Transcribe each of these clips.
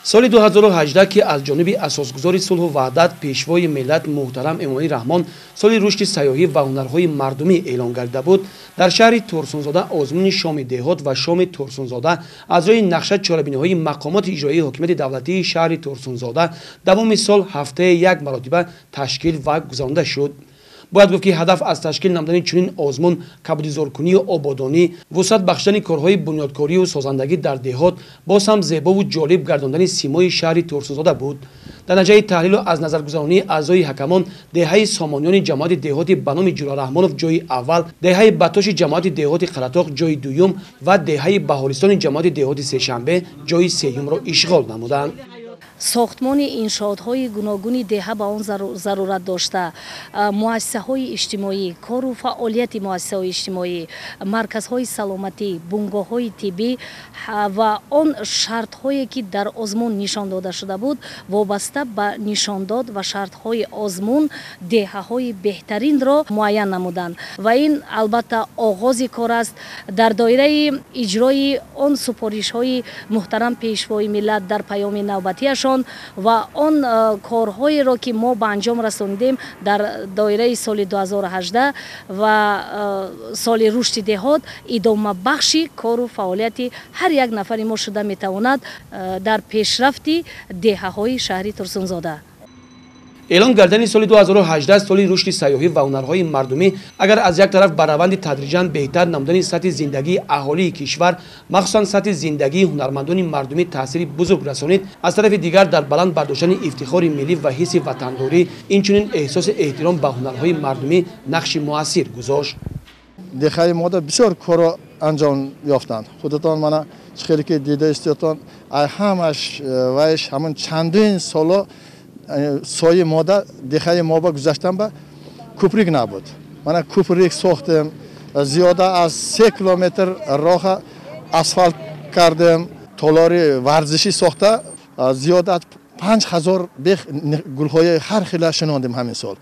Соли 2018, ки аз ҷониби асосгузори сулҳу ваҳдат, пешвои миллат муҳтарам Эмомалӣ Раҳмон соли рушди сайёҳӣ ва ҳунарҳои мардумӣ эълон гардида буд, дар шаҳри Турсунзода озмуни шоми деҳот ва шоми Турсунзода аз рӯи нақша чорабиниҳои мақомоти иҷроии ҳокимияти давлатии шаҳри Турсунзода давоми сол ҳафтаи як маротиба ташкил ва гузаронида шуд. Бояд гуфт, ки ҳадаф аз ташкил намудани чунин озмун кабудизоркунию ободонӣ, вусъат бахшидани корҳои бунёдкорию созандагӣ дар деҳот, боз ҳам зебову ҷолиб гардондани симои шаҳри Турсунзода буд. Дар натиҷаи таҳлилу аз назаргузаронии аъзои ҳакамон деҳаи Сомониёни ҷамоати деҳоти ба номи Ҷура Раҳмонов ҷойи аввал, деҳаи Батоши ҷамоати деҳоти Қаратоқ ҷойи дуюм ва деҳаи Баҳористони ҷамоати деҳоти Сешанбе ҷойи сеюмро ишғол намуданд. Сохтмони иншоотҳои гуногуни деҳа ба он зарурат дошта, муассисаҳои иҷтимоӣ, кору фаъолияти муассисаҳои иҷтимоӣ, марказҳои саломатӣ, бунгоҳҳои тиббӣ ва он шартҳое, ки дар озмун нишон дода шуда буд, вобаста ба нишондод ва шартҳои озмун деҳаҳои беҳтаринро муайян намуданд. Ва ин албатта оғози кор аст. Дар доираи иҷрои он супоришҳои муҳтарам пешвои миллат дар паёми навбатиашон ва он корҳоеро, ки мо ба анҷом расонидем дар доираи соли 2018 ва соли рушди деҳот, идомабахши кору фаъолияти ҳар як нафари мо шуда метавонад дар пешрафти деҳаҳои шаҳри Турсунзода. Эълон гардани соли 2018 соли рушди сайёҳӣ ва ҳунарҳои мардумӣ агар аз як тараф ба раванди тадриҷан беҳтар намудани сатҳи зиндагии аҳолии кишвар, махсусан сатҳи зиндагии ҳунармандони мардумӣ таъсири бузург расонид, аз тарафи дигар дар баланд бардоштани ифтихори миллӣ ва ҳисси ватандорӣ, инчунин эҳсоси эҳтиром ба ҳунарҳои мардумӣ нақши муассир гузошт. Деҳаи мода бисёр корро анҷом ёфтанд. Худатон мана чӣ хеле ки дида истиётон, ҳамаш вайш ҳамон чандин соло сои мода деҳаи мо ба гузаштан ба кӯприк набуд. Мана кӯприк сохтем, зиёда аз 3 километр роҳа асфалт кардем, толори варзишӣ сохта, зиёда аз 5000 бех гулҳои ҳар хела шинондем ҳамин сол.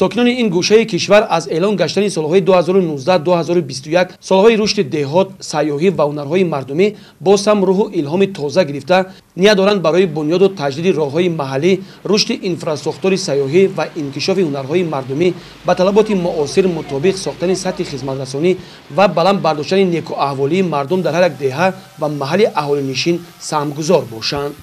Сокинони ин гӯшаи кишвар аз эълон гаштани солҳои 2019-2021 солҳои рушди деҳот, сайёҳӣ ва ҳунарҳои мардумӣ боз ҳам рӯҳу илҳоми тоза гирифта, ният доранд барои бунёду таҷдиди роҳҳои маҳаллӣ, рушди инфрасохтори сайёҳӣ ва инкишофи ҳунарҳои мардумӣ, ба талаботи муосир мутобиқ сохтани сатҳи хизматрасонӣ ва баланд бардоштани некуаҳволии мардум дар ҳар як деҳа ва маҳалли аҳолинишин саҳмгузор бошанд.